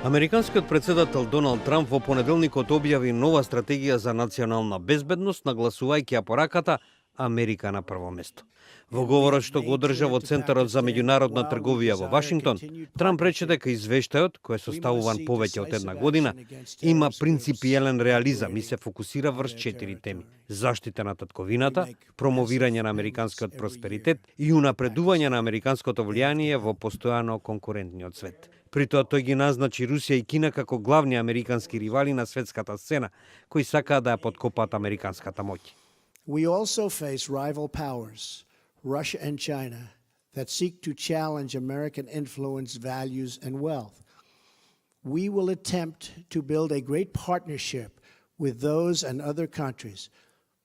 Американскиот председател Доналд Трамп во понеделникот објави нова стратегија за национална безбедност, нагласувајќи ја пораката Америка на прво место. Во говорот што го одржа во Центарот за меѓународна трговија во Вашингтон, Трамп рече дека извештајот, кој е составуван повеќе од една година, има принципиелен реализам и се фокусира врз 4 теми: заштита на татковината, промовирање на американскиот просперитет и унапредување на американското влијание во постојано конкурентниот свет. При тоа тој ги назначи Русија и Кина како главни американски ривали на светската сцена, кои сакаат да ја подкопаат американската моќ. We also face rival powers, Russia and China, that seek to challenge American influence, values, and wealth. We will attempt to build a great partnership with those and other countries,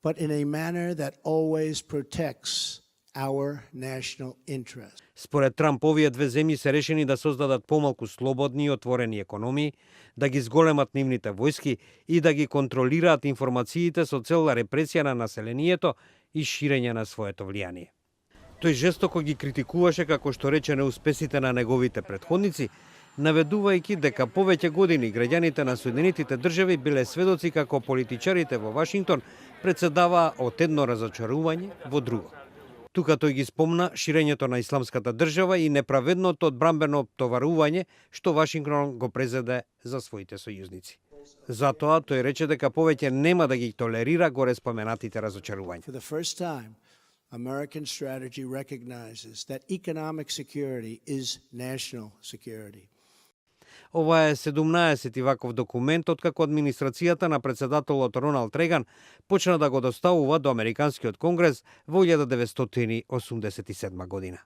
but in a manner that always protects our national interest. Според Трамп, овие две земји се решени да создадат помалку слободни и отворени економии, да ги зголемат нивните војски и да ги контролираат информациите со цел репресија на населението и ширење на своето влијание. Тој жестоко ги критикуваше, како што рече, неуспесите на неговите претходници, наведувајќи дека повеќе години граѓаните на Соединетите држави биле сведоци како политичарите во Вашингтон претседаваа од едно разочарување во друго. Тука тој ги спомна ширењето на исламската држава и неправедното одбрамбено товарување што Вашингтон го презеде за своите сојузници. Затоа тој рече дека повеќе нема да ги толерира горе споменатите разочарувања. For the first time, American strategy recognizes that economic security is national security. Ова е 17-ти ваков документ откако администрацијата на председателот Роналд Реган почна да го доставува до Американскиот конгрес во 1987 година.